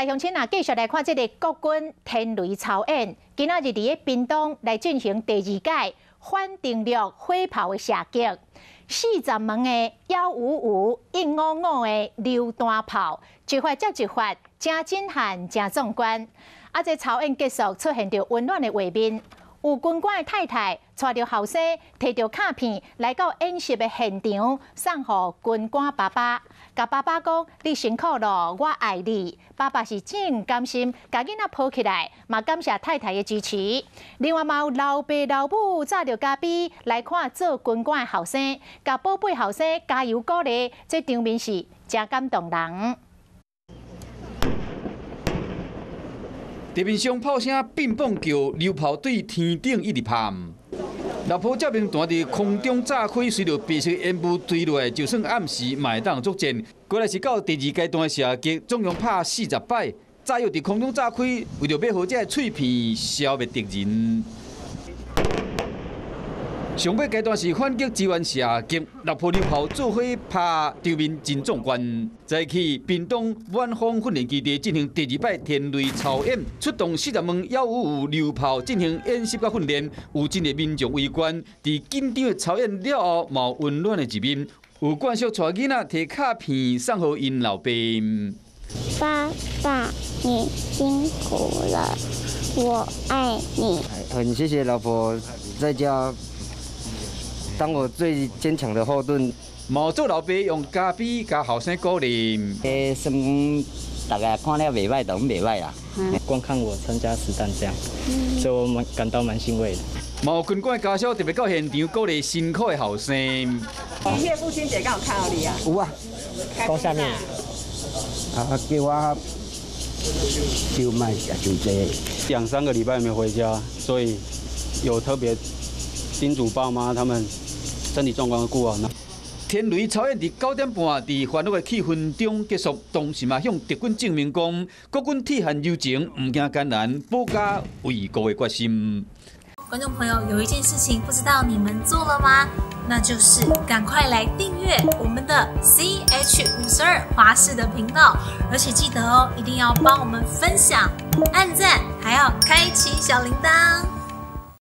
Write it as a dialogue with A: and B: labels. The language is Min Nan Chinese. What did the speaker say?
A: 來鄉親啊，繼續來看這個國軍天雷操演，今仔日佇咧屏東來進行第二屆反登陸火炮的射擊，40門的155、155的榴彈炮，一發接一發，誠震撼，誠壯觀。啊，這操演結束，出現著溫暖的畫面。有軍官的太太帶著後生，提著卡片來到演習的現場，送予軍官爸爸，共爸爸講：你辛苦囉，我愛你。爸爸是真甘心，共囡仔抱起來，嘛感謝太太的支持。另外嘛有老爸老母揸著咖啡來看做軍官的後生，共寶貝後生加油鼓勵，這場面是誠感動人。
B: 地面上炮聲乒乓叫，榴炮對天頂一直拍。老婆照明彈佇空中炸開，隨著白色煙霧堆落來，就算暗時嘛會當作戰。過來是到第二階段的射擊，總共拍40擺，炸藥佇空中炸開，為著欲予這個碎片消滅敵人。上尾階段是反擊支援射擊，六炮榴炮做伙拍，場面真壯觀。早起屏東滿峰訓練基地進行第二擺天雷操演，出動40門155榴炮進行演習佮訓練，有真濟民眾圍觀。佇緊張的操演了後，嘛有溫暖的一面，有眷屬帶囡仔提卡片送予𪜶老爸。
C: 爸爸，你辛苦了，我愛你。
D: 很謝謝老婆在家當我最堅強的後盾。
B: 嘛做老爸用咖啡共後生鼓勵。
E: 欸，算大家看了袂䆀，都袂䆀啦。
F: 觀看我參加實彈這樣，所以我蠻感到蠻欣慰的。
B: 嘛有軍官家屬特別到現場鼓勵辛苦的後生。
G: 你彼個父親節敢有敲你啊？
D: 有啊，
F: 講啥物？
D: 啊，叫我就莫食傷濟。
H: 兩三個禮拜沒回家，所以有特別叮囑爸媽他們身體狀況顧好。
B: 天雷操演佇9點半，佇歡樂的氣氛中結束。同時嘛，向敵軍證明講，國軍鐵漢柔情，毋驚艱難，保家衛國的決心。
I: 觀眾朋友，有一件事情不知道你們做了嗎？那就是趕快來訂閱我們的 CH52華視的頻道，而且記得哦，一定要幫我們分享、按讚，還要開啟小鈴鐺。